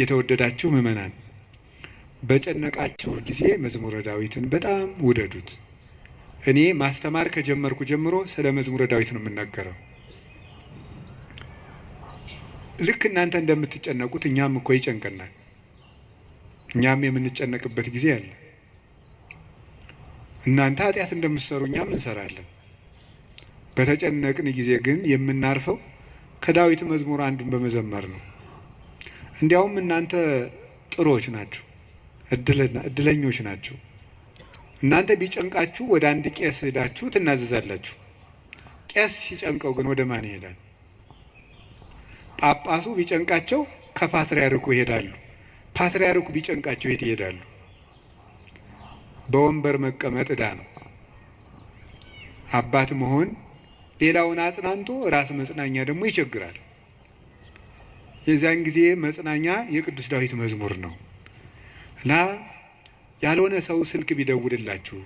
የተወደዳችሁ ምዕመናን በጨነቃችሁ ጊዜ መዝሙረ ዳዊትን በጣም ውደዱት። እኔ ማስተማር ከጀመርኩ ጀምሮ ስለ መዝሙረ ዳዊት ነው የምናገረው። ልክ እናንተ እንደምትጨነቁት እኛም እኮ ይጨንቀናል። እኛም የምንጨነቅበት ጊዜ አለ። እናንተ ኃጢአት እንደምትሰሩ እኛም እንሰራለን። በተጨነቅን ጊዜ ግን የምናርፈው ከዳዊት መዝሙር አንዱን በመዘመር ነው። እንዲያውም እናንተ ጥሩዎች ናችሁ፣ እድለኞች ናችሁ። እናንተ ቢጨንቃችሁ ወደ አንድ ቄስ ሄዳችሁ ትናዘዛላችሁ። ቄስ ሲጨንቀው ግን ወደ ማን ይሄዳል? ጳጳሱ ቢጨንቃቸው ከፓትርያርኩ ይሄዳሉ። ፓትርያርኩ ቢጨንቃቸው የት ይሄዳሉ? በወንበር መቀመጥ ዕዳ ነው። አባት መሆን ሌላውን አጽናንቶ ራስ መጽናኛ ደግሞ ይቸግራል። የዚያን ጊዜ መጽናኛ የቅዱስ ዳዊት መዝሙር ነው እና ያልሆነ ሰው ስልክ ቢደውልላችሁ፣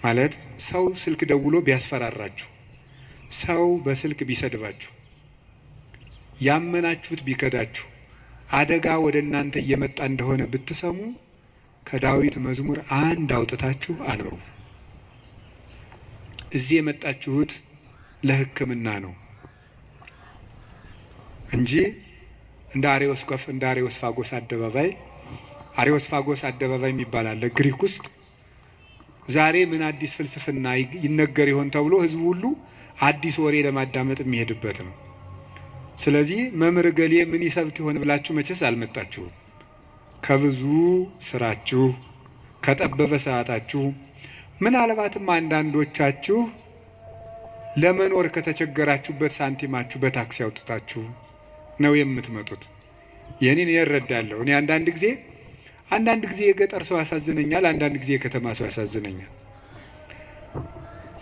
ማለት ሰው ስልክ ደውሎ ቢያስፈራራችሁ፣ ሰው በስልክ ቢሰድባችሁ፣ ያመናችሁት ቢከዳችሁ፣ አደጋ ወደ እናንተ እየመጣ እንደሆነ ብትሰሙ ከዳዊት መዝሙር አንድ አውጥታችሁ አንብቡ። እዚህ የመጣችሁት ለሕክምና ነው እንጂ እንደ አሬዎስቆፍ እንደ አሬዎስፋጎስ አደባባይ፣ አሬዎስፋጎስ አደባባይ የሚባል አለ ግሪክ ውስጥ። ዛሬ ምን አዲስ ፍልስፍና ይነገር ይሆን ተብሎ ሕዝቡ ሁሉ አዲስ ወሬ ለማዳመጥ የሚሄድበት ነው። ስለዚህ መምህር እገሌ ምን ይሰብክ ይሆን ብላችሁ መቼስ አልመጣችሁም። ከብዙ ስራችሁ፣ ከጠበበ ሰዓታችሁ፣ ምናልባትም አንዳንዶቻችሁ ለመኖር ከተቸገራችሁበት ሳንቲማችሁ በታክሲ አውጥታችሁ ነው የምትመጡት። ይህንን እረዳለሁ። እኔ አንዳንድ ጊዜ የገጠር ሰው ያሳዝነኛል፣ አንዳንድ ጊዜ የከተማ ሰው ያሳዝነኛል።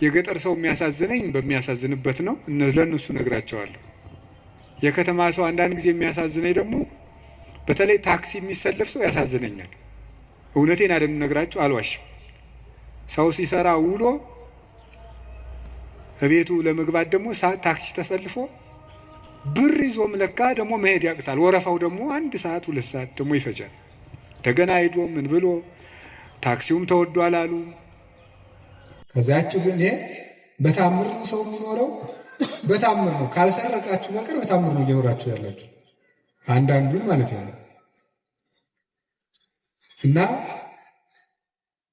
የገጠር ሰው የሚያሳዝነኝ በሚያሳዝንበት ነው፣ ለእነሱ ነግራቸዋለሁ። የከተማ ሰው አንዳንድ ጊዜ የሚያሳዝነኝ ደግሞ በተለይ ታክሲ የሚሰለፍ ሰው ያሳዝነኛል። እውነቴን አይደል ነግራችሁ፣ አልዋሽም። ሰው ሲሰራ ውሎ እቤቱ ለመግባት ደግሞ ታክሲ ተሰልፎ ብር ይዞም ለካ ደግሞ መሄድ ያቅታል። ወረፋው ደግሞ 1 ሰዓት 2 ሰዓት ደግሞ ይፈጃል። እንደገና ሄዶ ምን ብሎ ታክሲውም ተወዷል አሉ። ከዚያችሁ ግን ይሄ በታምር ነው ሰው የሚኖረው፣ በታምር ነው። ካልሰረቃችሁ በቀር በታምር ነው እየኖራችሁ ያላችሁ፣ አንዳንዱን ማለት ነው። እና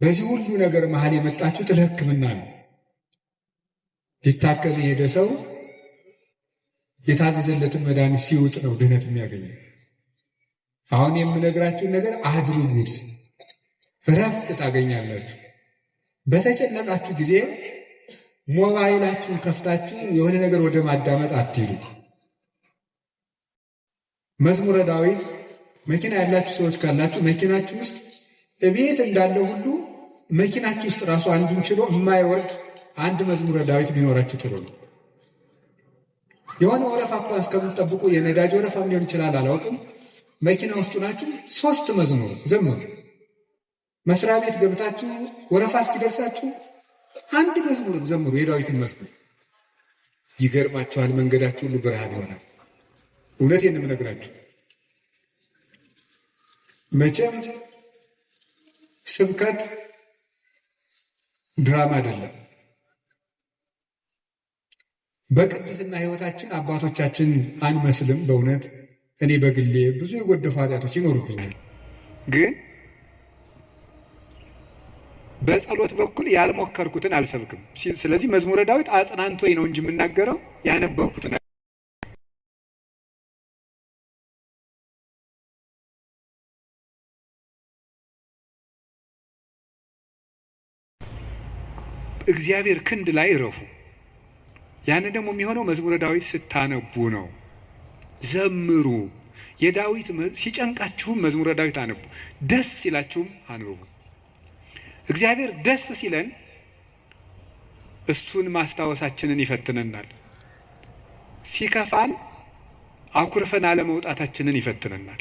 በዚህ ሁሉ ነገር መሀል የመጣችሁት ለሕክምና ነው። ሊታከም የሄደ ሰው የታዘዘለትን መድኃኒት ሲውጥ ነው ድህነት የሚያገኘው። አሁን የምነግራችሁን ነገር አድርጉት፣ እረፍት ታገኛላችሁ። በተጨነቃችሁ ጊዜ ሞባይላችሁን ከፍታችሁ የሆነ ነገር ወደ ማዳመጥ አትሂዱ። መዝሙረ ዳዊት መኪና ያላችሁ ሰዎች ካላችሁ መኪናችሁ ውስጥ እቤት እንዳለ ሁሉ መኪናችሁ ውስጥ ራሱ አንዱን ችሎ የማይወርድ አንድ መዝሙረ ዳዊት ቢኖራችሁ ጥሩ ነው። የሆነ ወረፋ እንኳን እስከምትጠብቁ፣ የነዳጅ ወረፋም ሊሆን ይችላል፣ አላውቅም። መኪና ውስጡ ናችሁ፣ ሶስት መዝሙር ዘምሩ። መስሪያ ቤት ገብታችሁ ወረፋ እስኪደርሳችሁ አንድ መዝሙርም ዘምሩ፣ የዳዊትን መዝሙር። ይገርማችኋል፣ መንገዳችሁ ሁሉ ብርሃን ይሆናል። እውነቴን የምነግራችሁ መቼም ስብከት ድራማ አይደለም። በቅድስና ሕይወታችን አባቶቻችን አንመስልም። በእውነት እኔ በግሌ ብዙ የጎደፉ ኃጢአቶች ይኖሩብኛል። ግን በጸሎት በኩል ያልሞከርኩትን አልሰብክም። ስለዚህ መዝሙረ ዳዊት አጽናንቶኝ ነው እንጂ የምናገረው ያነበብኩትን እግዚአብሔር ክንድ ላይ እረፉ። ያንን ደግሞ የሚሆነው መዝሙረ ዳዊት ስታነቡ ነው። ዘምሩ። የዳዊት ሲጨንቃችሁም መዝሙረ ዳዊት አንቡ፣ ደስ ሲላችሁም አንብቡ። እግዚአብሔር ደስ ሲለን እሱን ማስታወሳችንን ይፈትነናል። ሲከፋን አኩርፈን አለመውጣታችንን ይፈትነናል።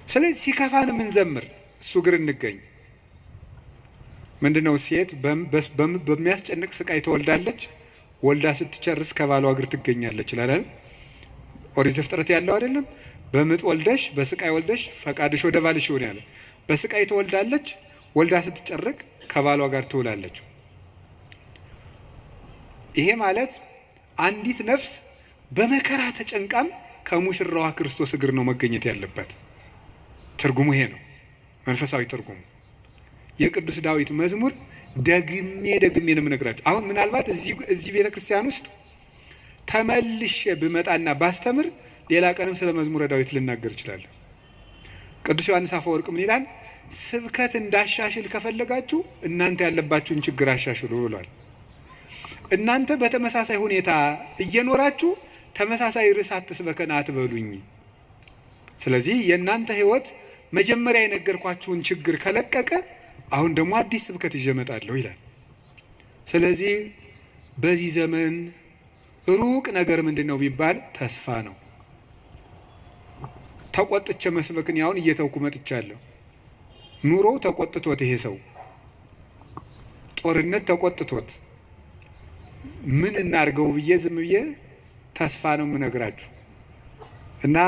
ስለዚህ ሲከፋን የምንዘምር እሱ እግር እንገኝ። ምንድነው? ሴት በሚያስጨንቅ ስቃይ ትወልዳለች፣ ወልዳ ስትጨርስ ከባሏ እግር ትገኛለች ይላል። ኦሪት ዘፍጥረት ያለው አይደለም? በምጥ ወልደሽ በስቃይ ወልደሽ ፈቃድሽ ወደ ባልሽ ይሁን ያለ። በስቃይ ትወልዳለች። ወልዳ ስትጨርቅ ከባሏ ጋር ትውላለች። ይሄ ማለት አንዲት ነፍስ በመከራ ተጨንቃም ከሙሽራዋ ክርስቶስ እግር ነው መገኘት ያለበት። ትርጉሙ ይሄ ነው፣ መንፈሳዊ ትርጉሙ። የቅዱስ ዳዊት መዝሙር ደግሜ ደግሜ ነው የምነግራችሁ። አሁን ምናልባት እዚህ ቤተ ክርስቲያን ውስጥ ተመልሼ ብመጣና ባስተምር ሌላ ቀንም ስለ መዝሙረ ዳዊት ልናገር እችላለሁ። ቅዱስ ዮሐንስ አፈወርቅ ምን ይላል? ስብከት እንዳሻሽል ከፈለጋችሁ እናንተ ያለባችሁን ችግር አሻሽሉ ብሏል። እናንተ በተመሳሳይ ሁኔታ እየኖራችሁ ተመሳሳይ ርዕስ አትስበከን አትበሉኝ። ስለዚህ የእናንተ ሕይወት መጀመሪያ የነገርኳችሁን ችግር ከለቀቀ አሁን ደግሞ አዲስ ስብከት ይዤ እመጣለሁ ይላል። ስለዚህ በዚህ ዘመን ሩቅ ነገር ምንድን ነው ቢባል ተስፋ ነው። ተቆጥቼ መስበክን ያሁን እየተውኩ መጥቻለሁ። ኑሮው ተቆጥቶት ይሄ ሰው ጦርነት ተቆጥቶት ምን እናርገው ብዬ ዝም ብዬ ተስፋ ነው የምነግራችሁ። እና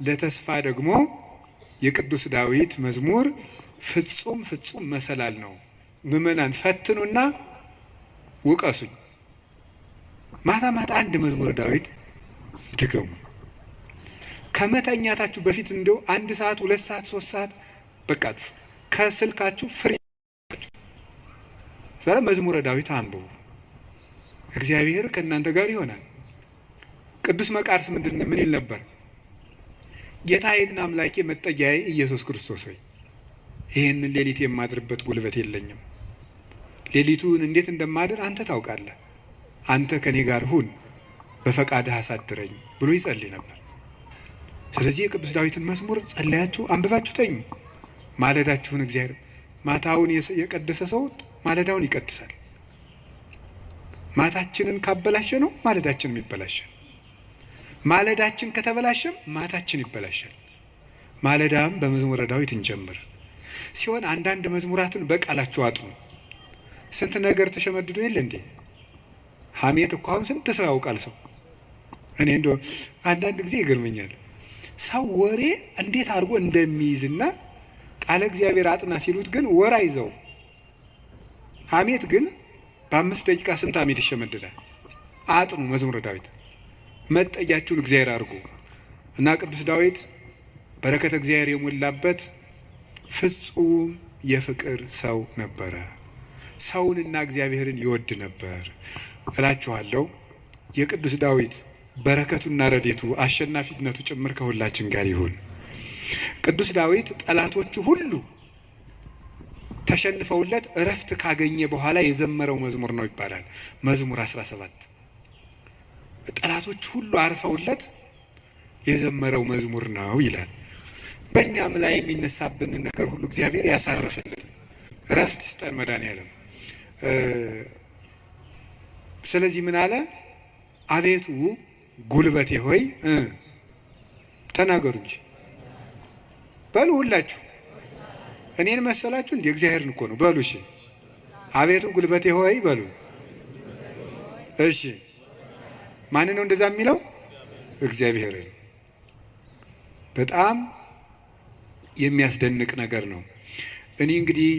ለተስፋ ደግሞ የቅዱስ ዳዊት መዝሙር ፍጹም ፍጹም መሰላል ነው። ምዕመናን ፈትኑና ውቀሱኝ። ማታ ማታ አንድ መዝሙረ ዳዊት ድገሙ። ከመተኛታችሁ በፊት እንደው 1 ሰዓት 2 ሰዓት 3 ሰዓት በቃ ከስልካችሁ free ስለ መዝሙረ ዳዊት አንብቡ። እግዚአብሔር ከእናንተ ጋር ይሆናል። ቅዱስ መቃርስ ምን ይል ነበር? ጌታዬና አምላኬ መጠጊያዬ ኢየሱስ ክርስቶስ ሆይ ይህንን ሌሊት የማድርበት ጉልበት የለኝም። ሌሊቱን እንዴት እንደማድር አንተ ታውቃለህ። አንተ ከኔ ጋር ሁን፣ በፈቃድህ አሳድረኝ ብሎ ይጸልይ ነበር። ስለዚህ የቅዱስ ዳዊትን መዝሙር ጸለያችሁ አንብባችሁ ተኙ። ማለዳችሁን እግዚአብሔር ማታውን የቀደሰ ሰው ማለዳውን ይቀድሳል። ማታችንን ካበላሸ ነው ማለዳችንም ይበላሻል። ማለዳችን ከተበላሸም ማታችን ይበላሻል። ማለዳም በመዝሙረ ዳዊት እንጀምር ሲሆን አንዳንድ መዝሙራትን በቃላችሁ አጥኑ። ስንት ነገር ተሸመድዶ የለ እንዴ? ሐሜት እኮ አሁን ስንት ሰው ያውቃል። ሰው እኔ እንደው አንዳንድ ጊዜ ይገርመኛል። ሰው ወሬ እንዴት አድርጎ እንደሚይዝና ቃለ እግዚአብሔር አጥና ሲሉት ግን ወር አይዘው። ሐሜት ግን በ5 ደቂቃ ስንት ሐሜት ይሸመድዳል። አጥኑ መዝሙረ ዳዊት መጠጊያችሁን እግዚአብሔር አድርጉ። እና ቅዱስ ዳዊት በረከተ እግዚአብሔር የሞላበት ፍጹም የፍቅር ሰው ነበረ። ሰውንና እግዚአብሔርን ይወድ ነበር እላችኋለሁ። የቅዱስ ዳዊት በረከቱና ረድኤቱ አሸናፊነቱ ጭምር ከሁላችን ጋር ይሁን። ቅዱስ ዳዊት ጠላቶቹ ሁሉ ተሸንፈውለት እረፍት ካገኘ በኋላ የዘመረው መዝሙር ነው ይባላል። መዝሙር 17 ጠላቶቹ ሁሉ አርፈውለት የዘመረው መዝሙር ነው ይላል። በእኛም ላይ የሚነሳብን ነገር ሁሉ እግዚአብሔር ያሳርፍልን፣ እረፍት ይስጠን መድኃኔዓለም። ስለዚህ ምን አለ? አቤቱ ጉልበቴ ሆይ ተናገሩ እንጂ በሉ ሁላችሁ። እኔን መሰላችሁ እንዴ? እግዚአብሔርን እኮ ነው። በሉ እሺ። አቤቱ ጉልበቴ ሆይ በሉ እሺ። ማን ነው እንደዛ የሚለው? እግዚአብሔርን። በጣም የሚያስደንቅ ነገር ነው። እኔ እንግዲህ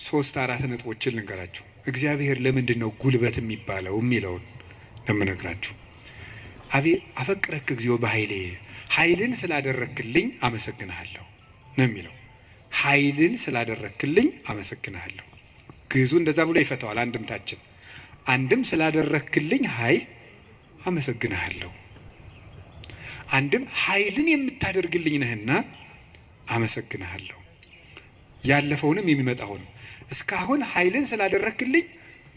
3 4 ነጥቦችን ልንገራችሁ። እግዚአብሔር ለምንድን ነው ጉልበት የሚባለው የሚለውን ለምነግራችሁ። አፈቅረክ እግዚኦ በኃይሌ፣ ኃይልን ስላደረክልኝ አመሰግንሃለሁ ነው የሚለው። ኃይልን ስላደረክልኝ አመሰግንሃለሁ። ግዕዙ እንደዛ ብሎ ይፈታዋል። አንድምታችን አንድም ስላደረክልኝ ኃይል አመሰግንሃለሁ፣ አንድም ኃይልን የምታደርግልኝ ነህና አመሰግንሃለሁ። ያለፈውንም የሚመጣውንም እስካሁን ኃይልን ስላደረክልኝ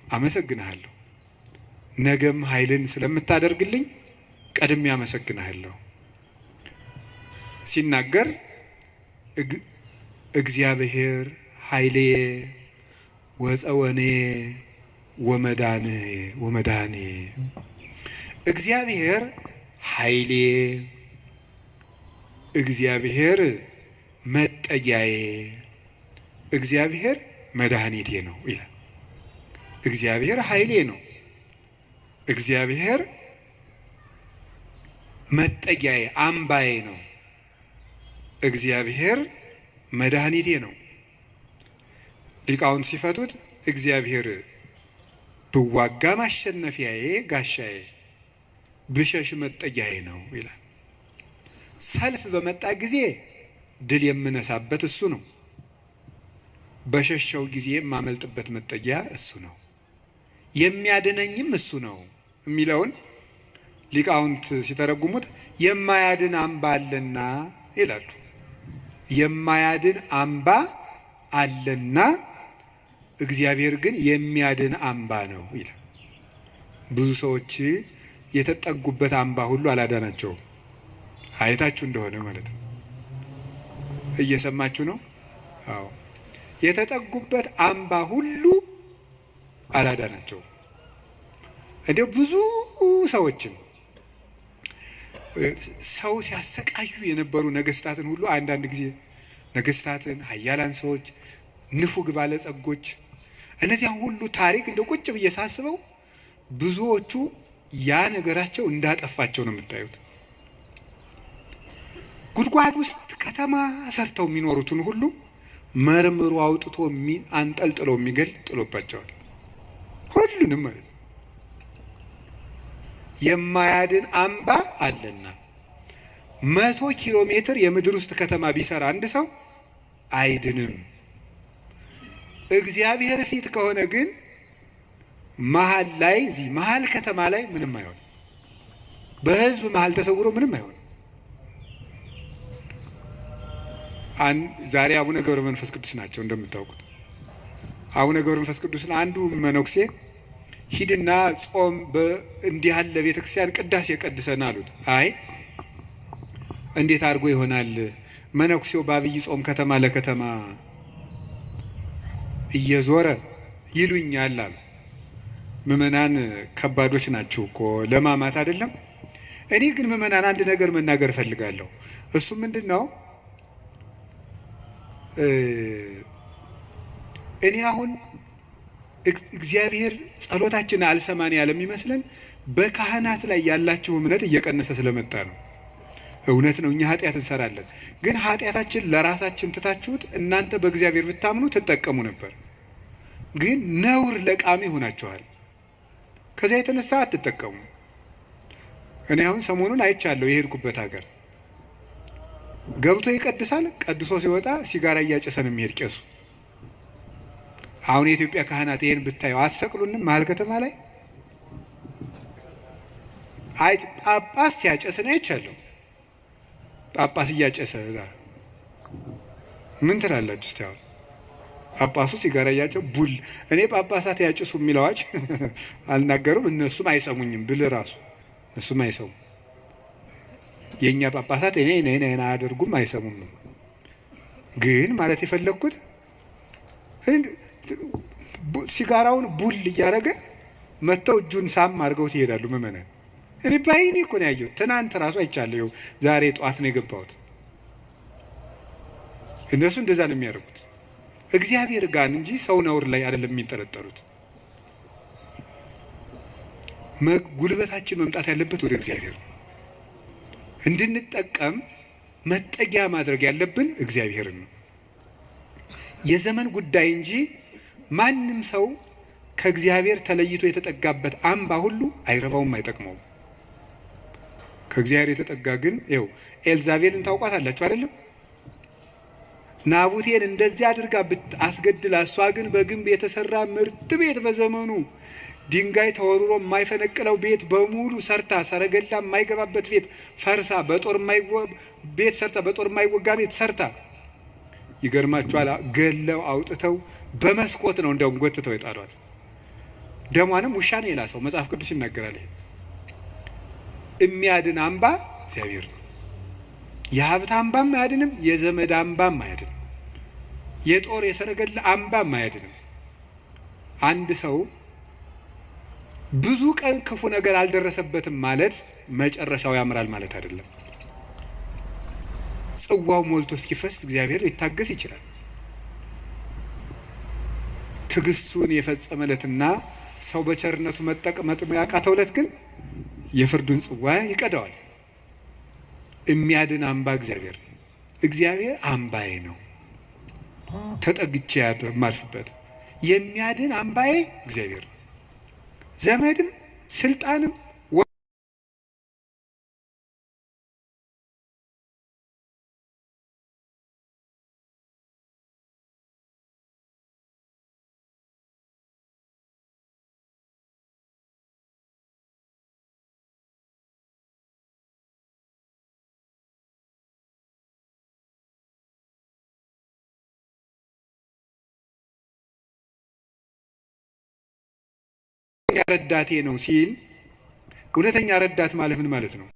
አመሰግንሃለሁ፣ ነገም ኃይልን ስለምታደርግልኝ ቀድሜ አመሰግንሃለሁ ሲናገር እግዚአብሔር ኃይሌ ወፀወኔ ወመዳኔ ወመዳኔ፣ እግዚአብሔር ኃይሌ፣ እግዚአብሔር መጠጊያዬ፣ እግዚአብሔር መድኃኒቴ ነው ይላል። እግዚአብሔር ኃይሌ ነው፣ እግዚአብሔር መጠጊያዬ አምባዬ ነው፣ እግዚአብሔር መድኃኒቴ ነው። ሊቃውንት ሲፈቱት እግዚአብሔር ብዋጋ ማሸነፊያዬ ጋሻዬ፣ ብሸሽ መጠጊያዬ ነው ይላል። ሰልፍ በመጣ ጊዜ ድል የምነሳበት እሱ ነው። በሸሸው ጊዜ የማመልጥበት መጠጊያ እሱ ነው። የሚያድነኝም እሱ ነው የሚለውን ሊቃውንት ሲተረጉሙት የማያድን አምባ አለና ይላሉ። የማያድን አምባ አለና እግዚአብሔር ግን የሚያድን አምባ ነው ይላል። ብዙ ሰዎች የተጠጉበት አምባ ሁሉ አላዳናቸውም። አይታችሁ እንደሆነ ማለት ነው። እየሰማችሁ ነው? አዎ። የተጠጉበት አምባ ሁሉ አላዳናቸውም። እንዲያው ብዙ ሰዎችን ሰው ሲያሰቃዩ የነበሩ ነገስታትን ሁሉ አንዳንድ ጊዜ ነገስታትን፣ ኃያላን ሰዎች፣ ንፉግ ባለጸጎች፣ እነዚያን ሁሉ ታሪክ እንደ ቁጭ ብዬ ሳስበው ብዙዎቹ ያ ነገራቸው እንዳጠፋቸው ነው የምታዩት። ጉድጓድ ውስጥ ከተማ ሰርተው የሚኖሩትን ሁሉ መርምሮ አውጥቶ አንጠልጥሎ የሚገል ጥሎባቸዋል። ሁሉንም ማለት ነው። የማያድን አምባ አለና 100 ኪሎ ሜትር የምድር ውስጥ ከተማ ቢሰራ አንድ ሰው አይድንም። እግዚአብሔር ፊት ከሆነ ግን መሀል ላይ እዚህ መሀል ከተማ ላይ ምንም አይሆንም። በህዝብ መሀል ተሰውሮ ምንም አይሆንም። ዛሬ አቡነ ገብረ መንፈስ ቅዱስ ናቸው እንደምታውቁት። አቡነ ገብረ መንፈስ ቅዱስን አንዱ መነኩሴ ሂድና ጾም እንዲህ ያለ ቤተክርስቲያን ቅዳሴ ቀድሰን አሉት። አይ እንዴት አድርጎ ይሆናል? መነኩሴው በአብይ ጾም ከተማ ለከተማ እየዞረ ይሉኛል አሉ። ምዕመናን ከባዶች ናቸው እኮ ለማማት አይደለም። እኔ ግን ምዕመናን አንድ ነገር መናገር እፈልጋለሁ። እሱ ምንድን ነው? እኔ አሁን እግዚአብሔር ጸሎታችን አልሰማን ያለ የሚመስለን በካህናት ላይ ያላቸው እምነት እየቀነሰ ስለመጣ ነው። እውነት ነው፣ እኛ ኃጢአት እንሰራለን። ግን ኃጢአታችን ለራሳችን ትታችሁት እናንተ በእግዚአብሔር ብታምኑ ትጠቀሙ ነበር። ግን ነውር ለቃሚ ሆናችኋል። ከዚያ የተነሳ አትጠቀሙ። እኔ አሁን ሰሞኑን አይቻለሁ። የሄድኩበት ሀገር ገብቶ ይቀድሳል። ቀድሶ ሲወጣ ሲጋራ እያጨሰ ነው የሚሄድ ቄሱ። አሁን የኢትዮጵያ ካህናት ይሄን ብታዩ አትሰቅሉንም? መሀል ከተማ ላይ አይ ጳጳስ ሲያጨስ ነው አይቻለሁ። ጳጳስ እያጨሰ ምን ትላላችሁ? እስቲ አሁን ጳጳሱ ሲጋራ እያጨ ቡል እኔ ጳጳሳት ያጭሱ የሚል አዋጅ አልናገሩም። እነሱም አይሰሙኝም ብል ራሱ እነሱም አይሰሙም። የእኛ ጳጳሳት እኔ እኔ እኔ አያደርጉም፣ አይሰሙም። ግን ማለት የፈለግኩት ሲጋራውን ቡል እያደረገ መጥተው እጁን ሳም አድርገውት ይሄዳሉ ምዕመናን። እኔ በዓይኔ እኮ ነው ያየሁት። ትናንት ራሱ አይቻለሁ። ዛሬ ጠዋት ነው የገባሁት። እነሱ እንደዛ ነው የሚያደርጉት። እግዚአብሔር ጋር እንጂ ሰው ነውር ላይ አይደለም የሚንጠለጠሉት። ጉልበታችን መምጣት ያለበት ወደ እግዚአብሔር ነው። እንድንጠቀም መጠጊያ ማድረግ ያለብን እግዚአብሔርን ነው። የዘመን ጉዳይ እንጂ ማንም ሰው ከእግዚአብሔር ተለይቶ የተጠጋበት አምባ ሁሉ አይረባውም፣ አይጠቅመውም። ከእግዚአብሔር የተጠጋ ግን ይኸው ኤልዛቤልን ታውቋታላችሁ አይደለም? ናቡቴን እንደዚህ አድርጋ አስገድላ፣ እሷ ግን በግንብ የተሰራ ምርጥ ቤት በዘመኑ ድንጋይ ተወርሮ የማይፈነቅለው ቤት በሙሉ ሰርታ፣ ሰረገላ የማይገባበት ቤት ፈርሳ፣ በጦር ቤት ሰርታ፣ በጦር የማይወጋ ቤት ሰርታ፣ ይገርማችኋል፣ ገለው አውጥተው በመስኮት ነው እንደውም ጎትተው የጣሏት። ደሟንም ውሻ ነው የላሰው፣ መጽሐፍ ቅዱስ ይናገራል። ይሄ የሚያድን አምባ እግዚአብሔር ነው። የሀብት አምባም አያድንም፣ የዘመድ አምባም አያድንም፣ የጦር የሰረገላ አምባም አያድንም። አንድ ሰው ብዙ ቀን ክፉ ነገር አልደረሰበትም ማለት መጨረሻው ያምራል ማለት አይደለም። ጽዋው ሞልቶ እስኪፈስ እግዚአብሔር ሊታገስ ይችላል። ትዕግስቱን የፈጸመለትና ሰው በቸርነቱ መጠቅመጥ ያቃተው ዕለት ግን የፍርዱን ጽዋ ይቀዳዋል። የሚያድን አምባ እግዚአብሔር ነው። እግዚአብሔር አምባዬ ነው፣ ተጠግቼ የማልፍበት የሚያድን አምባዬ እግዚአብሔር ነው። ዘመድም ስልጣንም ረዳቴ ነው ሲል እውነተኛ ረዳት ማለት ምን ማለት ነው?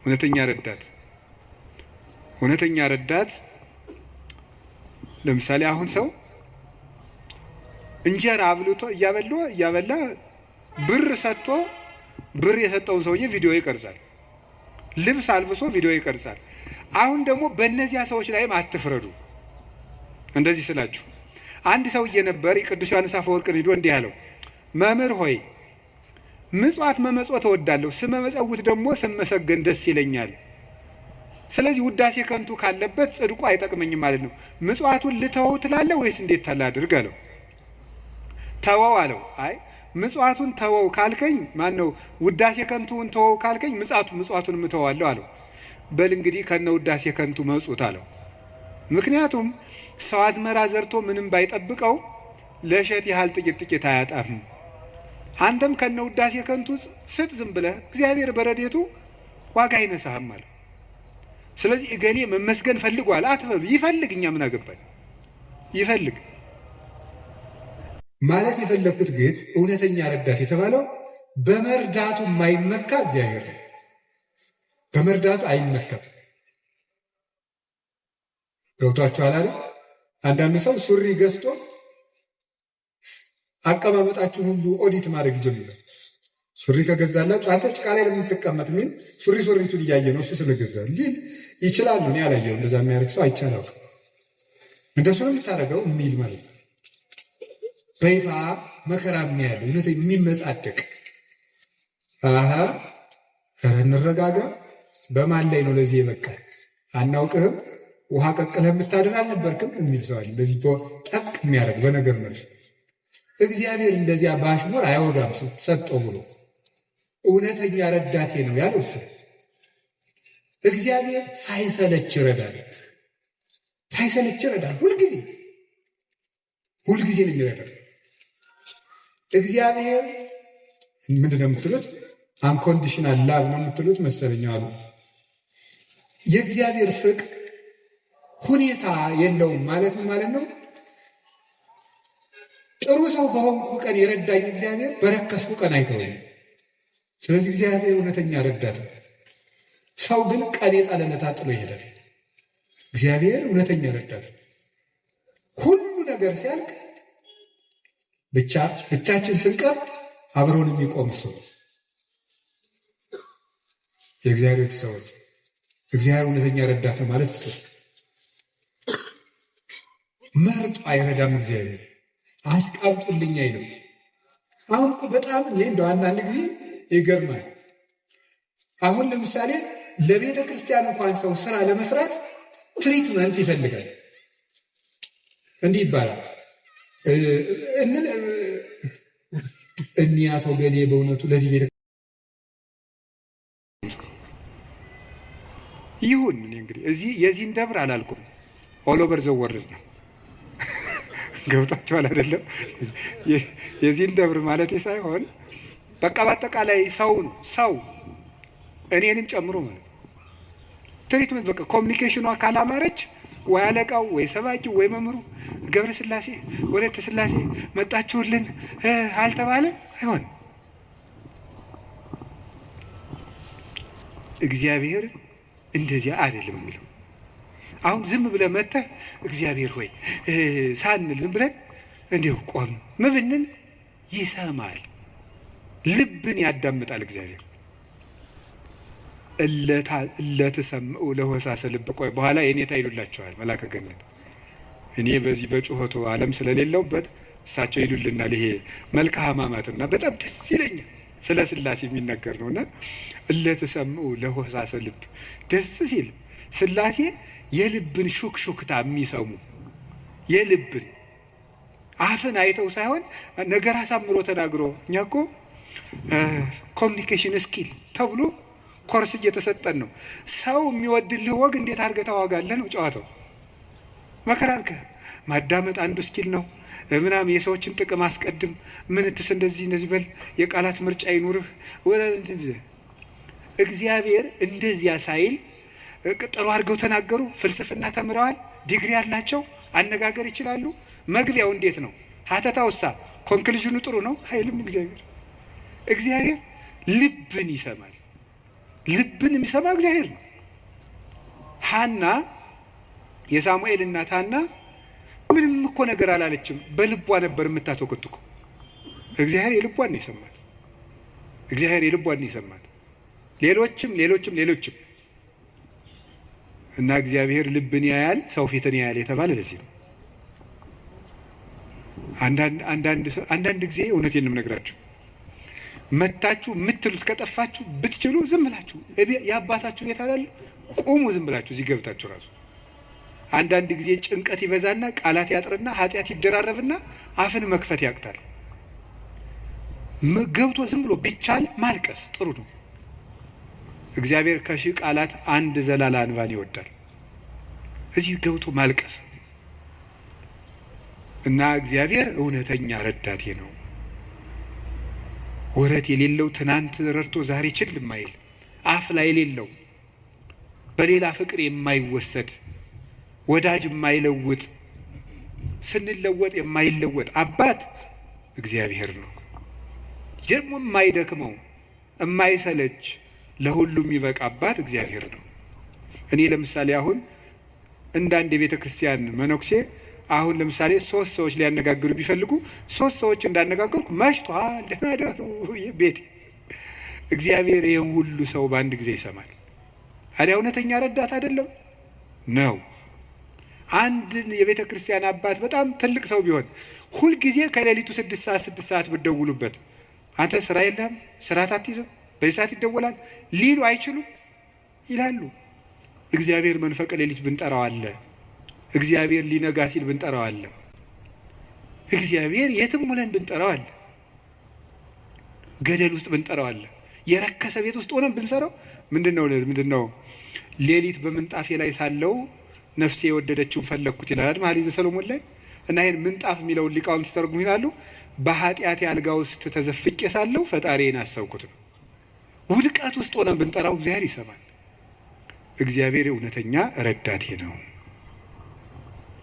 እውነተኛ ረዳት እውነተኛ ረዳት ለምሳሌ አሁን ሰው እንጀራ አብልቶ እያበላ እያበላ ብር ሰጥቶ ብር የሰጠውን ሰውዬ ቪዲዮ ይቀርጻል። ልብስ አልብሶ ቪዲዮ ይቀርጻል። አሁን ደግሞ በእነዚያ ሰዎች ላይም አትፍረዱ። እንደዚህ ስላችሁ አንድ ሰውዬ ነበር የቅዱስ ዮሐንስ አፈወርቅን ሂዶ እንዲህ አለው፣ መምህር ሆይ ምጽዋት መመጽወት እወዳለሁ፣ ስመመጸውት ደግሞ ስመሰገን ደስ ይለኛል። ስለዚህ ውዳሴ ከንቱ ካለበት ጽድቁ አይጠቅመኝም ማለት ነው። ምጽዋቱን ልተወው ትላለህ ወይስ እንዴት ታላድርግ አለው። ተወው አለው። አይ ምጽዋቱን ተወው ካልከኝ ማን ነው ውዳሴ ከንቱን ተወው ካልከኝ ምጽዋቱን እተወዋለሁ አለው። በል እንግዲህ ከነ ውዳሴ ከንቱ መጹት አለው። ምክንያቱም ሰው አዝመራ ዘርቶ ምንም ባይጠብቀው ለእሸት ያህል ጥቂት ጥቂት አያጣም። አንተም ከነ ውዳሴ ከንቱ ስጥ ዝም ብለህ እግዚአብሔር በረዴቱ ዋጋ አይነሳህም አለ። ስለዚህ እገሌ መመስገን ፈልጓል አትበሉ። ይፈልግ፣ እኛ ምን አገባን? ይፈልግ ማለት የፈለግኩት ግን እውነተኛ ረዳት የተባለው በመርዳቱ የማይመካ እግዚአብሔር ነው። በመርዳቱ አይመካም። ገብቷችኋል አይደል? አንዳንድ ሰው ሱሪ ገዝቶ አቀማመጣችሁን ሁሉ ኦዲት ማድረግ ይጀምራል። ሱሪ ከገዛላችሁ አንተ ጭቃ ላይ ለምትቀመጥ የሚል ሱሪ ሱሪቱን እያየ ነው እሱ ስለገዛ ሊል ይችላል። እኔ አላየሁም። እንደዛ የሚያደርግ ሰው አይቼ አላውቅም። እንደሱ ነው የምታደርገው የሚል ማለት ነው። በይፋ መከራ የሚያለ እውነት የሚመጻደቅ አሀ ኧረ እንረጋጋ። በማን ላይ ነው ለዚህ የበቃል? አናውቅህም፣ ውሃ ቀቅለህ የምታድር አልነበርክም የሚል ሰው አለ። እንደዚህ ጠቅ የሚያደርግ በነገር መልስ እግዚአብሔር እንደዚያ በአሽሙር አይወጋም ሰጠው ብሎ እውነተኛ ረዳቴ ነው ያለው እሱ። እግዚአብሔር ሳይሰለች ይረዳል። ሳይሰለች ይረዳል። ሁልጊዜ ሁልጊዜ ነው የሚረዳው። እግዚአብሔር ምንድን ነው የምትሉት? Unconditional love ነው የምትሉት መሰለኝ አሉ። የእግዚአብሔር ፍቅር ሁኔታ የለውም ማለት ምን ማለት ነው? ጥሩ ሰው በሆንኩ ቀን የረዳኝ እግዚአብሔር በረከስኩ ቀን አይተወኝም። ስለዚህ እግዚአብሔር እውነተኛ ረዳት ነው። ሰው ግን ቀን የጣለለታ ጥሎ ይሄዳል። እግዚአብሔር እውነተኛ ረዳት ነው። ሁሉ ነገር ሲያልቅ ብቻ ብቻችን ስንቀር አብሮን የሚቆም እሱ ነው። የእግዚአብሔር ቤተሰቦች እግዚአብሔር እውነተኛ ረዳት ነው ማለት እሱ መርጦ አይረዳም። እግዚአብሔር አሽቃብጡልኝ አይልም። አሁን እኮ በጣም እኔ እንደው አንዳንድ ጊዜ ይገርማል። አሁን ለምሳሌ ለቤተ ክርስቲያን እንኳን ሰው ስራ ለመስራት treatment ይፈልጋል። እንዲህ ይባላል እኒያ ሰው ገሌ በእውነቱ ለዚህ ቤተ ይሁን። እኔ እንግዲህ እዚህ የዚህን ደብር አላልኩም። All over the world ነው። ገብቷችኋል አይደለም? የዚህን ደብር ማለት ሳይሆን በቃ በአጠቃላይ ሰው ነው ሰው እኔንም ጨምሮ ማለት ነው። Treatment በቃ communication ኗ ካላማረች ወይ አለቃው ወይ ሰባኪው ወይ መምህሩ ገብረ ስላሴ ወለተ ስላሴ መጣችሁልን አልተባለ አይሆን። እግዚአብሔር እንደዚያ አይደለም የሚለው። አሁን ዝም ብለህ መተህ እግዚአብሔር ሆይ ሳንል ዝም ብለን እንዲሁ ቆም ምብንል ይሰማል፣ ልብን ያዳምጣል እግዚአብሔር። እለትሰምዑ ለሆሳሰ ልብ። ቆይ በኋላ የኔታ ይሉላቸዋል መላከ ገነት። እኔ በዚህ በጩኸቱ ዓለም ስለሌለውበት እሳቸው ይሉልናል። ይሄ መልክአ ሕማማትና በጣም ደስ ይለኛል። ስለ ስላሴ የሚነገር ነውና እለትሰምዑ ለሆሳሰ ልብ ደስ ሲል ሥላሴ የልብን ሹክሹክታ የሚሰሙ የልብን አፍን አይተው ሳይሆን ነገር አሳምሮ ተናግሮ፣ እኛ እኮ communication skill ተብሎ ኮርስ እየተሰጠን ነው። ሰው የሚወድልህ ወግ እንዴት አድርገህ ታዋጋለህ ነው ጨዋታው። መከራ አድርገህ ማዳመጥ አንዱ skill ነው። ምናምን የሰዎችን ጥቅም አስቀድም፣ ምንትስ እንደዚህ እንደዚህ በል፣ የቃላት ምርጫ ይኑርህ። እግዚአብሔር እንደዚያ ሳይል ጥሩ አድርገው ተናገሩ። ፍልስፍና ተምረዋል፣ ዲግሪ ያላቸው፣ አነጋገር ይችላሉ። መግቢያው እንዴት ነው? ሀተታውሳ conclusion ኑ ጥሩ ነው አይልም እግዚአብሔር። እግዚአብሔር ልብን ይሰማል። ልብን የሚሰማ እግዚአብሔር ነው። ሐና የሳሙኤል እናት ሐና ምንም እኮ ነገር አላለችም። በልቧ ነበር የምታተኮትኮ። እግዚአብሔር የልቧን ነው የሰማት። እግዚአብሔር የልቧን ነው የሰማት። ሌሎችም ሌሎችም ሌሎችም እና እግዚአብሔር ልብን ያያል፣ ሰው ፊትን ያያል የተባለ ለዚህ ነው። አንዳንድ ጊዜ እውነቴን ነው የምነግራችሁ፣ መታችሁ የምትሉት ከጠፋችሁ ብትችሉ ዝም ብላችሁ የአባታችሁ ቤት አላለ ቁሙ፣ ዝም ብላችሁ እዚህ ገብታችሁ ራሱ አንዳንድ ጊዜ ጭንቀት ይበዛና ቃላት ያጥርና ኃጢአት ይደራረብና አፍን መክፈት ያቅታል። ገብቶ ዝም ብሎ ቢቻል ማልቀስ ጥሩ ነው። እግዚአብሔር ከሺህ ቃላት አንድ ዘላላ እንባን ይወዳል። እዚህ ገብቶ ማልቀስ እና እግዚአብሔር እውነተኛ ረዳቴ ነው። ወረት የሌለው፣ ትናንት ረድቶ ዛሬ ችል የማይል፣ አፍ ላይ የሌለው፣ በሌላ ፍቅር የማይወሰድ፣ ወዳጅ የማይለውጥ፣ ስንለወጥ የማይለወጥ አባት እግዚአብሔር ነው። ደግሞ የማይደክመው፣ የማይሰለች፣ ለሁሉም የሚበቃ አባት እግዚአብሔር ነው። እኔ ለምሳሌ አሁን እንደ አንድ የቤተ ክርስቲያን መነኩሴ አሁን ለምሳሌ ሶስት ሰዎች ሊያነጋግሩ ቢፈልጉ ሶስት ሰዎች እንዳነጋገርኩ መሽቷል፣ ደህና ደሩ ቤቴ። እግዚአብሔር ይህን ሁሉ ሰው በአንድ ጊዜ ይሰማል። ታዲያ እውነተኛ ረዳት አይደለም ነው? አንድን የቤተ ክርስቲያን አባት በጣም ትልቅ ሰው ቢሆን ሁልጊዜ ከሌሊቱ 6 ሰዓት 6 ሰዓት ብትደውሉበት አንተ ስራ የለህም፣ ስርዓት አትይዝም፣ በዚህ ሰዓት ይደወላል ሊሉ አይችሉም ይላሉ። እግዚአብሔር መንፈቀ ሌሊት ብንጠራው አለ። እግዚአብሔር ሊነጋ ሲል ብንጠራው አለ። እግዚአብሔር የትም ሆነን ብንጠራው አለ። ገደል ውስጥ ብንጠራው አለ። የረከሰ ቤት ውስጥ ሆነን ብንሰራው ምንድነው? ሌሊት በምንጣፌ ላይ ሳለው ነፍሴ የወደደችውን ፈለግኩት ይላል መኃልየ ዘሰሎሞን ላይ። እና ይህን ምንጣፍ የሚለውን ሊቃውንት ሲተረጉሙ ይላሉ፣ በኃጢአቴ አልጋ ውስጥ ተዘፍቄ ሳለው ፈጣሪዬን አሰብኩት ነው። ውድቀት ውስጥ ሆነን ብንጠራው እግዚአብሔር ይሰማል። እግዚአብሔር እውነተኛ ረዳቴ ነው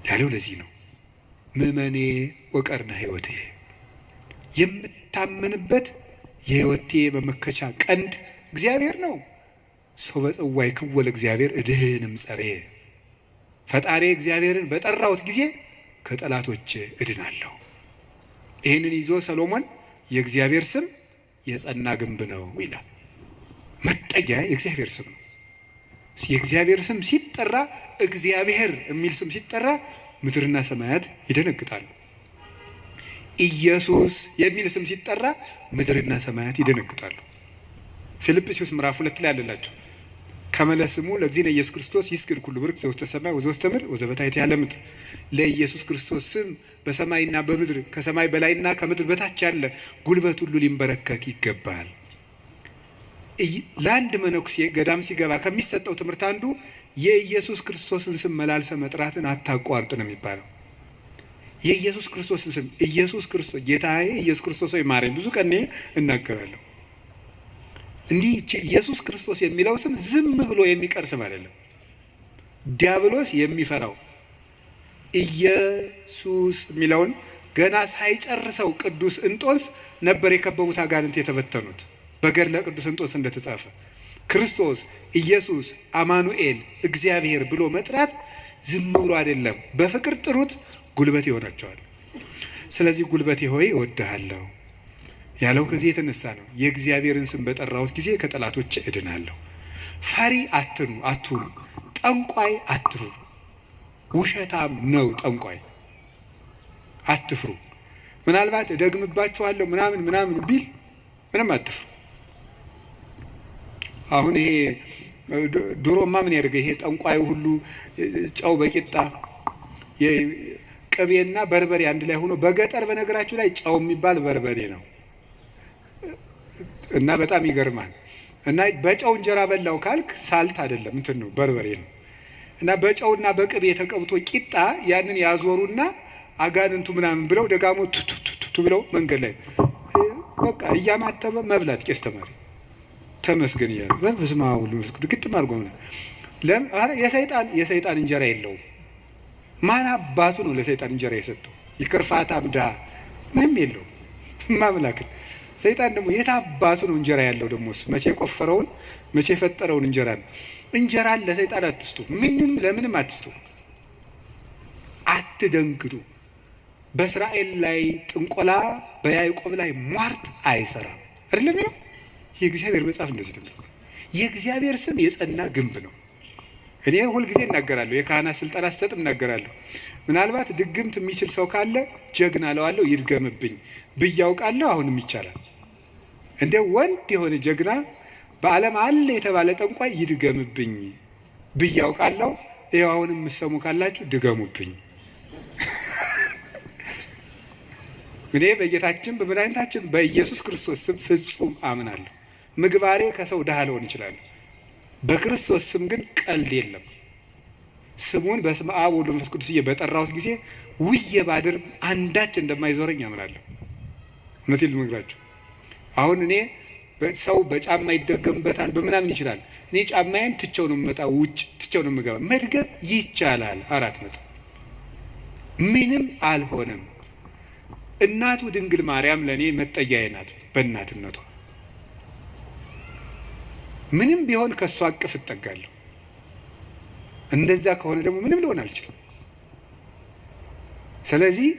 ያለው ለዚህ ነው። ምእመኔ ወቀርነ ሕይወቴ፣ የምታመንበት የሕይወቴ መመከቻ ቀንድ እግዚአብሔር ነው። ሰው በጽዋይ ክወል እግዚአብሔር እድህንም ጸሬ፣ ፈጣሪ እግዚአብሔርን በጠራሁት ጊዜ ከጠላቶቼ እድናለሁ። ይህንን ይዞ ሰሎሞን የእግዚአብሔር ስም የጸና ግንብ ነው ይላል። መጠጊያ የእግዚአብሔር ስም ነው። የእግዚአብሔር ስም ሲጠራ፣ እግዚአብሔር የሚል ስም ሲጠራ ምድርና ሰማያት ይደነግጣሉ። ኢየሱስ የሚል ስም ሲጠራ ምድርና ሰማያት ይደነግጣሉ። ፊልጵስዩስ ምዕራፍ 2 ላይ አለላችሁ። ከመ ለስሙ ለእግዚእነ ኢየሱስ ክርስቶስ ይስግድ ኩሉ ብርክ ዘውስተ ሰማይ ወዘውስተ ምድር ወዘበታሕተ ያለ ምድር። ለኢየሱስ ክርስቶስ ስም በሰማይና በምድር፣ ከሰማይ በላይና ከምድር በታች ያለ ጉልበት ሁሉ ሊንበረከክ ይገባል። ለአንድ መነኩሴ ገዳም ሲገባ ከሚሰጠው ትምህርት አንዱ የኢየሱስ ክርስቶስን ስም መላልሰ መጥራትን አታቋርጥ ነው የሚባለው። የኢየሱስ ክርስቶስን ስም፣ ኢየሱስ ክርስቶስ ጌታዬ፣ ኢየሱስ ክርስቶስ ሆይ ማረኝ፣ ብዙ ቀን እናገራለሁ። እንዲህ ኢየሱስ ክርስቶስ የሚለው ስም ዝም ብሎ የሚቀር ስም አይደለም። ዲያብሎስ የሚፈራው ኢየሱስ የሚለውን ገና ሳይጨርሰው ቅዱስ እንጦንስ ነበር የከበቡት አጋንንት የተበተኑት። በገድለ ቅዱስ እንጦንስ እንደተጻፈ ክርስቶስ፣ ኢየሱስ፣ አማኑኤል፣ እግዚአብሔር ብሎ መጥራት ዝም ብሎ አይደለም። በፍቅር ጥሩት፣ ጉልበት ይሆናቸዋል። ስለዚህ ጉልበቴ ሆይ እወድሃለሁ ያለው ከዚህ የተነሳ ነው። የእግዚአብሔርን ስም በጠራሁት ጊዜ ከጠላቶች እድናለሁ። ፈሪ አትኑ አትሁኑ። ጠንቋይ አትፍሩ። ውሸታም ነው ጠንቋይ፣ አትፍሩ። ምናልባት እደግምባችኋለሁ ምናምን ምናምን ቢል ምንም አትፍሩ። አሁን ይሄ ድሮማ ምን ያደርገ ይሄ ጠንቋዩ ሁሉ ጨው በቂጣ ቅቤና በርበሬ አንድ ላይ ሆኖ በገጠር በነገራችሁ ላይ ጨው የሚባል በርበሬ ነው እና በጣም ይገርማል። እና በጨው እንጀራ በላው ካልክ salt አይደለም እንትን ነው በርበሬ ነው። እና በጨውና በቅቤ ተቀብቶ ቂጣ ያንን ያዞሩና አጋንንቱ ምናምን ብለው ደጋሞ ቱቱቱቱ ብለው መንገድ ላይ በቃ እያማተበ መብላት ቄስ ተማሪ ተመስገን እያለ በስመ አብ ወወልድ ወመንፈስ ቅዱስ ግጥም አድርጎ ምናምን የሰይጣን እንጀራ የለውም። ማን አባቱ ነው ለሰይጣን እንጀራ የሰጠው? ይቅርፋታም ድሀ ምንም የለውም። ማምላክን ሰይጣን ደግሞ የት አባቱ ነው እንጀራ ያለው? ደግሞ እሱ መቼ የቆፈረውን መቼ የፈጠረውን እንጀራ ነው። እንጀራን ለሰይጣን አትስጡ፣ ምንም ለምንም አትስጡ። አትደንግጡ። በእስራኤል ላይ ጥንቆላ፣ በያዕቆብ ላይ ሟርት አይሰራም። አይደለም የሚለው የእግዚአብሔር መጽሐፍ እንደዚህ ነው። የእግዚአብሔር ስም የጸና ግንብ ነው። እኔ ሁልጊዜ እናገራለሁ፣ የካህናት ስልጠና ስሰጥ እናገራለሁ። ምናልባት ድግምት የሚችል ሰው ካለ ጀግና እለዋለሁ፣ ይድገምብኝ ብዬ አውቃለሁ። አሁንም ይቻላል። እንደ ወንድ የሆነ ጀግና በዓለም አለ የተባለ ጠንቋይ ይድገምብኝ ብዬ አውቃለሁ። ይኸው አሁንም የምትሰሙ ካላችሁ ድገሙብኝ። እኔ በጌታችን በመድኃኒታችን በኢየሱስ ክርስቶስ ስም ፍጹም አምናለሁ። ምግባሬ ከሰው ድሃ ልሆን እችላለሁ። በክርስቶስ ስም ግን ቀልድ የለም። ስሙን በስመ አብ ወወልድ ወመንፈስ ቅዱስ በጠራሁት ጊዜ ውዬ ባድር አንዳች እንደማይዞረኝ አምናለሁ። እውነቴን ልነግራችሁ፣ አሁን እኔ ሰው በጫማ ይደገምበታል በምናምን ይችላል። እኔ ጫማዬን ትቼው ነው የምመጣው፣ ውጭ ትቼው ነው የምገባ። መድገም ይቻላል። 4 ምንም አልሆነም። እናቱ ድንግል ማርያም ለእኔ መጠጊያዬ ናት። በእናትነቷ ምንም ቢሆን ከእሷ እቅፍ እጠጋለሁ። እንደዛ ከሆነ ደግሞ ምንም ልሆን አልችልም። ስለዚህ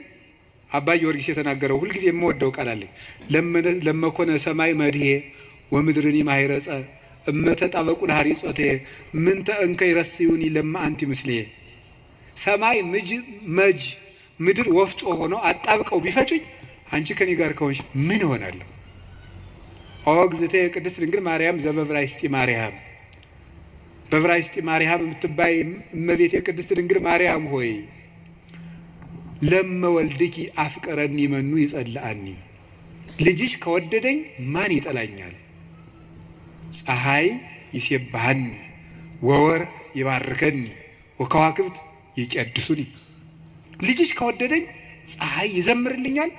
አባ ጊዮርጊስ የተናገረው ሁልጊዜ የምወደው ቃል አለኝ። ለመኮነ ሰማይ መድሄ ወምድርኒ ማይረጸ እመተጣበቁ ለሐሪጾቴ ምንተ እንከ ይረስዩኒ ለማ አንቲ ምስሌ። ሰማይ መጅ ምድር ወፍጮ ሆኖ አጣብቀው ቢፈጩኝ አንቺ ከኔ ጋር ከሆንሽ ምን እሆናለሁ? ኦ እግዝእትየ ቅድስት ድንግል ማርያም ዘበዕብራይስጢ ማርያም፣ በዕብራይስጢ ማርያም የምትባይ እመቤቴ ቅድስት ድንግል ማርያም ሆይ ለመወልድኪ አፍቀረኒ መኑ ይጸልአኒ፣ ልጅሽ ከወደደኝ ማን ይጠላኛል? ፀሐይ ይሴብሐኒ ወወር ይባርከኒ ወከዋክብት ይቀድሱኒ። ልጅሽ ከወደደኝ ፀሐይ ይዘምርልኛል፣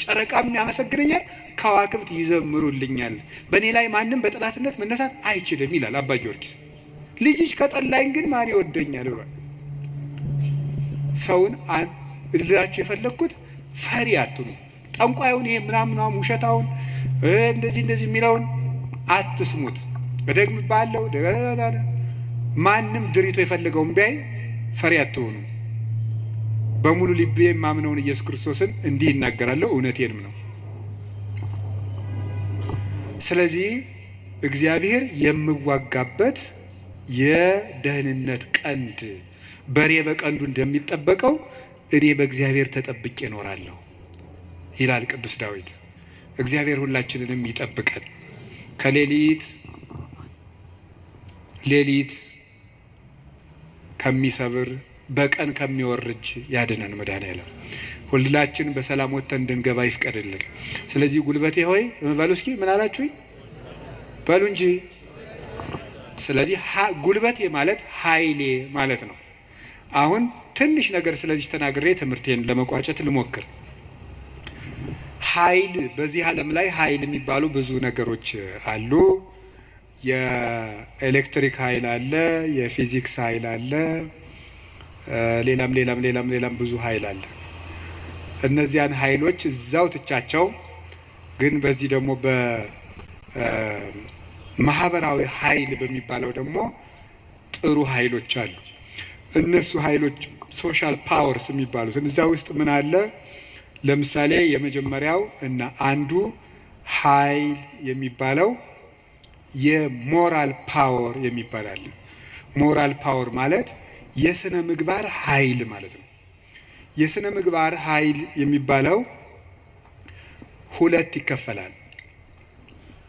ጨረቃም ያመሰግነኛል፣ ከዋክብት ይዘምሩልኛል። በእኔ ላይ ማንም በጠላትነት መነሳት አይችልም ይላል አባ ጊዮርጊስ። ልጅሽ ከጠላኝ ግን ማን ይወደኛል ብሏል። ሰውን ልላችሁ የፈለግኩት ፈሪ አትኑ። ጠንቋዩን ይሄ ምናምናም ውሸታውን እንደዚህ እንደዚህ የሚለውን አትስሙት። እደግምብሃለሁ። ማንም ድሪቶ የፈለገውን ቢያይ ፈሪ አትሆኑ። በሙሉ ልቤ የማምነውን ኢየሱስ ክርስቶስን እንዲህ ይናገራለሁ፣ እውነቴንም ነው። ስለዚህ እግዚአብሔር የምዋጋበት የደህንነት ቀንድ በሬ በቀንዱ እንደሚጠበቀው እኔ በእግዚአብሔር ተጠብቄ እኖራለሁ ይላል ቅዱስ ዳዊት። እግዚአብሔር ሁላችንንም ይጠብቀን። ከሌሊት ሌሊት ከሚሰብር በቀን ከሚወርጅ ያድነን መድኃኔዓለም። ሁላችን በሰላም ወጥተን እንድንገባ ይፍቀድልን። ስለዚህ ጉልበቴ ሆይ በሉ እስኪ ምን አላችሁኝ? በሉ እንጂ። ስለዚህ ጉልበቴ ማለት ኃይሌ ማለት ነው። አሁን ትንሽ ነገር ስለዚህ ተናግሬ ትምህርቴን ለመቋጨት ልሞክር። ኃይል በዚህ ዓለም ላይ ኃይል የሚባሉ ብዙ ነገሮች አሉ። የኤሌክትሪክ ኃይል አለ፣ የፊዚክስ ኃይል አለ፣ ሌላም ሌላም ሌላም ሌላም ብዙ ኃይል አለ። እነዚያን ኃይሎች እዛው ትቻቸው፣ ግን በዚህ ደግሞ በማህበራዊ ኃይል በሚባለው ደግሞ ጥሩ ኃይሎች አሉ። እነሱ ኃይሎች social powers የሚባሉት እዚያ ውስጥ ምን አለ? ለምሳሌ የመጀመሪያው እና አንዱ ኃይል የሚባለው የ moral power የሚባል አለ። moral power ማለት የስነ ምግባር ኃይል ማለት ነው። የስነ ምግባር ኃይል የሚባለው ሁለት ይከፈላል።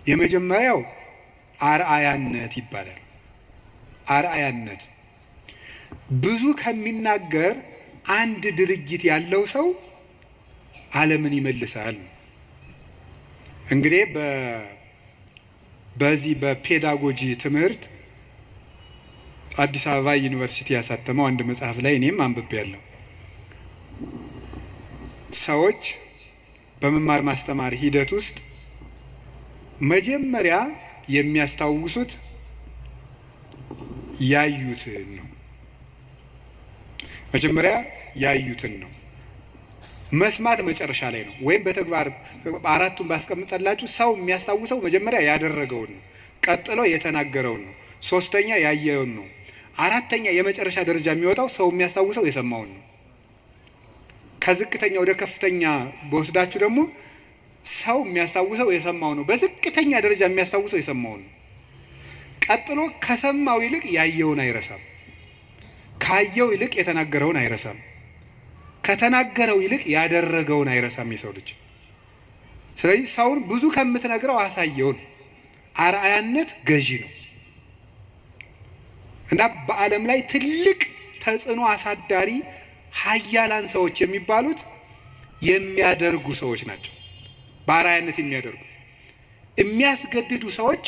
የመጀመሪያው አርአያነት ይባላል። አርአያነት ብዙ ከሚናገር አንድ ድርጊት ያለው ሰው ዓለምን ይመልሳል። እንግዲህ በዚህ በፔዳጎጂ ትምህርት አዲስ አበባ ዩኒቨርሲቲ ያሳተመው አንድ መጽሐፍ ላይ እኔም አንብቤያለሁ። ሰዎች በመማር ማስተማር ሂደት ውስጥ መጀመሪያ የሚያስታውሱት ያዩትን ነው። መጀመሪያ ያዩትን ነው። መስማት መጨረሻ ላይ ነው። ወይም በተግባር አራቱን ባስቀምጠላችሁ ሰው የሚያስታውሰው መጀመሪያ ያደረገውን ነው፣ ቀጥሎ የተናገረውን ነው፣ ሶስተኛ ያየውን ነው፣ አራተኛ የመጨረሻ ደረጃ የሚወጣው ሰው የሚያስታውሰው የሰማውን ነው። ከዝቅተኛ ወደ ከፍተኛ በወስዳችሁ ደግሞ ሰው የሚያስታውሰው የሰማው ነው። በዝቅተኛ ደረጃ የሚያስታውሰው የሰማውን ነው። ቀጥሎ ከሰማው ይልቅ ያየውን አይረሳም። ካየው ይልቅ የተናገረውን አይረሳም። ከተናገረው ይልቅ ያደረገውን አይረሳም የሰው ልጅ። ስለዚህ ሰውን ብዙ ከምትነግረው አሳየውን። አርአያነት ገዢ ነው እና በዓለም ላይ ትልቅ ተጽዕኖ አሳዳሪ ሀያላን ሰዎች የሚባሉት የሚያደርጉ ሰዎች ናቸው። በአርአያነት የሚያደርጉ የሚያስገድዱ ሰዎች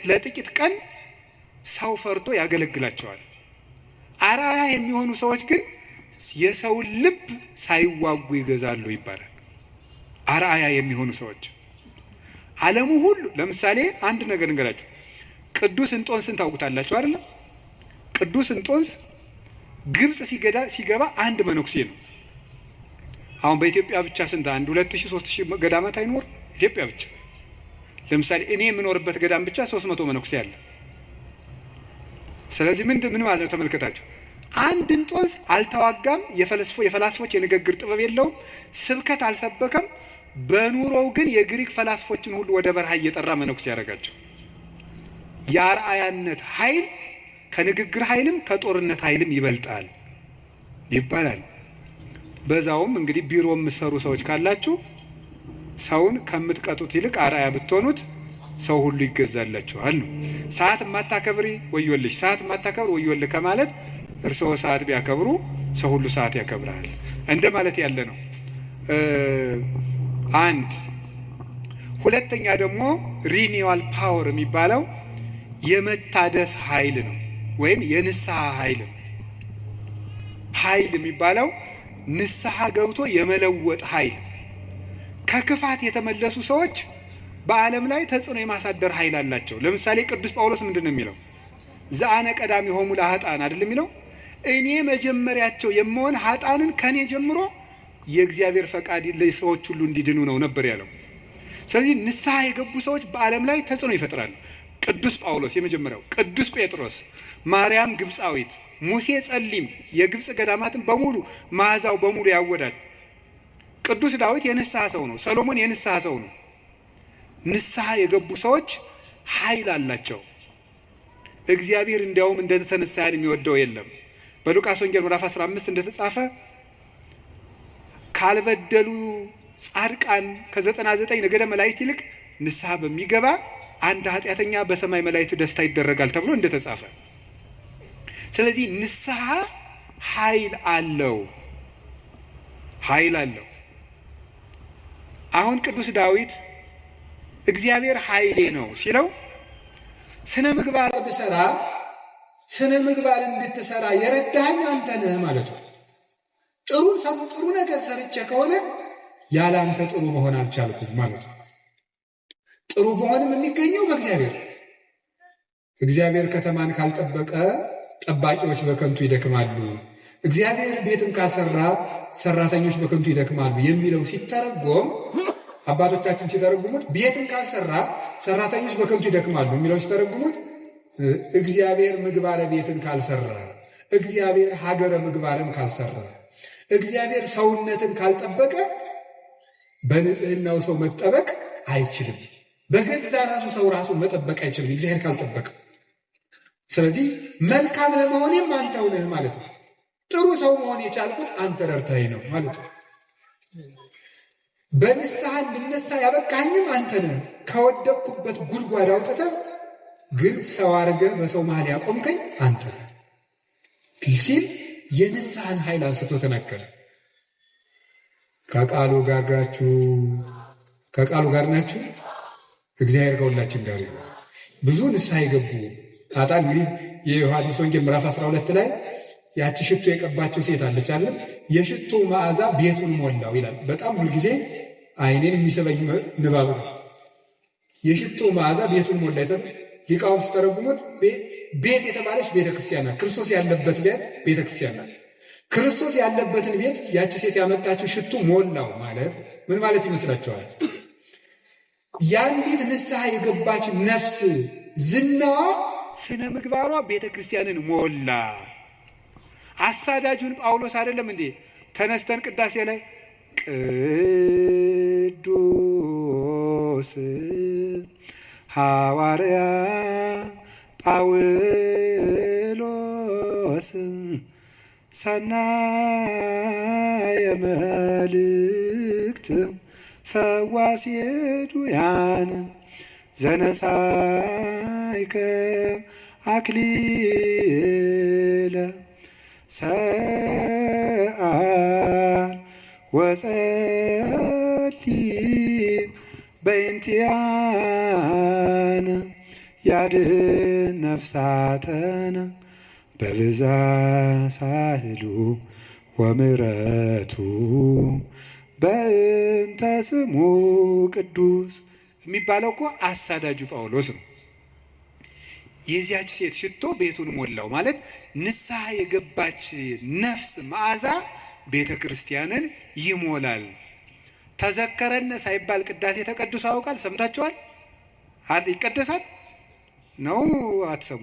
ለጥቂት ቀን ሰው ፈርቶ ያገለግላቸዋል። አርአያ የሚሆኑ ሰዎች ግን የሰውን ልብ ሳይዋጉ ይገዛሉ ይባላል። አርአያ የሚሆኑ ሰዎች ዓለሙ ሁሉ ለምሳሌ አንድ ነገር ልንገራችሁ። ቅዱስ እንጦንስን ታውቁታላችሁ አይደለም? ቅዱስ እንጦንስ ግብጽ ሲገባ አንድ መነኩሴ ነው። አሁን በኢትዮጵያ ብቻ ስንት 1 2,000 3,000 ገዳማት አይኖር? ኢትዮጵያ ብቻ ለምሳሌ እኔ የምኖርበት ገዳም ብቻ 300 መነኩሴ አለ። ስለዚህ ምን ማለት ነው ተመልከታችሁ። አንድ እንጦንስ አልተዋጋም፣ የፈላስፎች የንግግር ጥበብ የለውም፣ ስብከት አልሰበከም። በኑሮው ግን የግሪክ ፈላስፎችን ሁሉ ወደ በረሃ እየጠራ መነኩሴ ያደረጋቸው። የአርአያነት ኃይል ከንግግር ኃይልም ከጦርነት ኃይልም ይበልጣል ይባላል። በዛውም እንግዲህ ቢሮ የምትሰሩ ሰዎች ካላችሁ ሰውን ከምትቀጡት ይልቅ አርአያ ብትሆኑት ሰው ሁሉ ይገዛላችኋል ነው። ሰዓት የማታከብሪ ወዮልሽ፣ ሰዓት የማታከብር ወዮልህ ከማለት እርስዎ ሰዓት ቢያከብሩ ሰው ሁሉ ሰዓት ያከብራል እንደ ማለት ያለ ነው። አንድ ሁለተኛ ደግሞ renewal power የሚባለው የመታደስ ኃይል ነው፣ ወይም የንስሐ ኃይል ነው። ኃይል የሚባለው ንስሐ ገብቶ የመለወጥ ኃይል። ከክፋት የተመለሱ ሰዎች በዓለም ላይ ተጽዕኖ የማሳደር ኃይል አላቸው። ለምሳሌ ቅዱስ ጳውሎስ ምንድን ነው የሚለው? ዘአነ ቀዳሚሆሙ ለኃጥአን አይደል የሚለው? እኔ መጀመሪያቸው የምሆን ኃጥአንን ከኔ ጀምሮ የእግዚአብሔር ፈቃድ ለሰዎች ሁሉ እንዲድኑ ነው ነበር ያለው። ስለዚህ ንስሐ የገቡ ሰዎች በዓለም ላይ ተጽዕኖ ይፈጥራሉ። ቅዱስ ጳውሎስ የመጀመሪያው፣ ቅዱስ ጴጥሮስ፣ ማርያም ግብፃዊት፣ ሙሴ ጸሊም የግብፅ ገዳማትን በሙሉ መዓዛው በሙሉ ያወዳል። ቅዱስ ዳዊት የንስሐ ሰው ነው። ሰሎሞን የንስሐ ሰው ነው። ንስሐ የገቡ ሰዎች ኃይል አላቸው። እግዚአብሔር እንዲያውም እንደተነሳያን የሚወደው የለም። በሉቃስ ወንጌል ምዕራፍ 15 እንደተጻፈ ካልበደሉ ጻድቃን ከ99 ነገደ መላእክት ይልቅ ንስሐ በሚገባ አንድ ኃጢአተኛ በሰማይ መላእክት ደስታ ይደረጋል ተብሎ እንደተጻፈ፣ ስለዚህ ንስሐ ኃይል አለው፣ ኃይል አለው። አሁን ቅዱስ ዳዊት እግዚአብሔር ኃይሌ ነው ሲለው ስነ ምግባር ብሰራ ስነ ምግባር እንድትሰራ የረዳኸኝ አንተ ነህ ማለት ነው። ጥሩ ጥሩ ነገር ሰርቼ ከሆነ ያለ አንተ ጥሩ መሆን አልቻልኩም ማለት ነው። ጥሩ መሆንም የሚገኘው በእግዚአብሔር። እግዚአብሔር ከተማን ካልጠበቀ ጠባቂዎች በከንቱ ይደክማሉ፣ እግዚአብሔር ቤትን ካልሰራ ሰራተኞች በከንቱ ይደክማሉ የሚለው ሲተረጎም አባቶቻችን ሲተረጉሙት ቤትን ካልሰራ ሰራተኞች በከንቱ ይደክማሉ የሚለው ሲተረጉሙት እግዚአብሔር ምግባረ ቤትን ካልሰራ፣ እግዚአብሔር ሀገረ ምግባርን ካልሰራ፣ እግዚአብሔር ሰውነትን ካልጠበቀ በንጽህናው ሰው መጠበቅ አይችልም። በገዛ ራሱ ሰው ራሱን መጠበቅ አይችልም እግዚአብሔር ካልጠበቀ። ስለዚህ መልካም ለመሆኔም አንተው ነህ ማለት ነው። ጥሩ ሰው መሆን የቻልኩት አንተ ረድተኸኝ ነው ማለት ነው። በንስሐ እንድነሳ ያበቃኸኝም አንተ ነህ። ከወደቅኩበት ጉድጓድ አውጥተህ ግን ሰው አድርገህ በሰው መሃል ያቆምከኝ አንተ ነህ ሲል የንስሐን ኃይል አንስቶ ተናገረ። ከቃሉ ጋር ናችሁ፣ ከቃሉ ጋር ናችሁ። እግዚአብሔር ከሁላችን ጋር ይሁን። ብዙ ንስሐ የገቡ ጣጣን እንግዲህ የዮሐንስ ወንጌል ምዕራፍ 12 ላይ ያቺ ሽቶ የቀባችው ሴት አለች አይደል? የሽቶ መዓዛ ቤቱን ሞላው ይላል። በጣም ሁልጊዜ ዓይኔን የሚስበኝ ንባብ ነው። የሽቶ መዓዛ ቤቱን ሞላ። ሊቃውንት ሲተረጉሙት ቤት የተባለች ቤተ ክርስቲያን ናት። ክርስቶስ ያለበት ቤት ቤተ ክርስቲያን ናት። ክርስቶስ ያለበትን ቤት ያቺ ሴት ያመጣችው ሽቱ ሞላው ማለት ምን ማለት ይመስላችኋል? የአንዲት ንስሐ የገባች ነፍስ ዝናዋ፣ ስነ ምግባሯ ቤተ ክርስቲያንን ሞላ። አሳዳጁን ጳውሎስ አይደለም እንዴ ተነስተን ቅዳሴ ላይ ቅዱስ ሐዋርያ ጳውሎስ ሰናየ መልእክት ፈዋሴ ዱያን ዘነሳይከ አክሊለ ሰአል ወጸሊ በእንቲአነ ያድህን ነፍሳተነ በብዛ ሳህሉ ወምረቱ በእንተ ስሙ ቅዱስ የሚባለው እኮ አሳዳጁ ጳውሎስ ነው። የዚያች ሴት ሽቶ ቤቱን ሞላው ማለት ንስሐ የገባች ነፍስ መዓዛ ቤተ ክርስቲያንን ይሞላል። ተዘከረነ ሳይባል ቅዳሴ ተቀድሶ ያውቃል? ሰምታችኋል? ይቀደሳል ነው? አትሰሙ?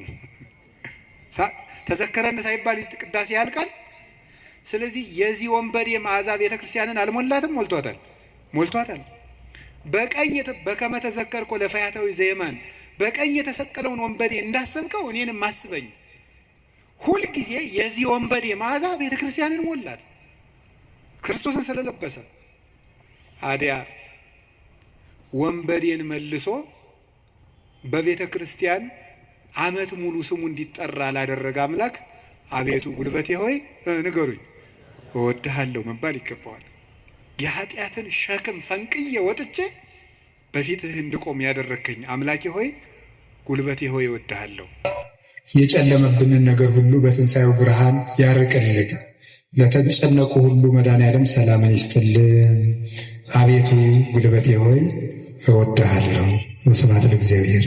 ተዘከረነ ሳይባል ቅዳሴ ያልቃል? ስለዚህ የዚህ ወንበዴ መዓዛ ቤተ ክርስቲያንን አልሞላትም? ሞልቷታል፣ ሞልቷታል። በቀኝ በከመ ተዘከርኮ ለፈያታዊ ዘየማን፣ በቀኝ የተሰቀለውን ወንበዴ እንዳሰብከው እኔንም አስበኝ። ሁልጊዜ የዚህ ወንበዴ መዓዛ ቤተ ክርስቲያንን ሞላት፣ ክርስቶስን ስለለበሰ። አዲያ ወንበዴን መልሶ በቤተ ክርስቲያን ዓመት ሙሉ ስሙ እንዲጠራ ላደረገ አምላክ አቤቱ ጉልበቴ ሆይ ንገሩኝ እወድሃለሁ መባል ይገባዋል። የኃጢአትን ሸክም ፈንቅዬ ወጥቼ በፊትህ እንድቆም ያደረግከኝ አምላኬ ሆይ፣ ጉልበቴ ሆይ እወድሃለሁ። የጨለመብንን ነገር ሁሉ በትንሣኤው ብርሃን ያርቅልን። ለተጨነቁ ሁሉ መድኃኔዓለም ሰላምን ይስጥልን። አቤቱ ጉልበቴ ሆይ እወድሃለሁ። ወስብሐት ለእግዚአብሔር።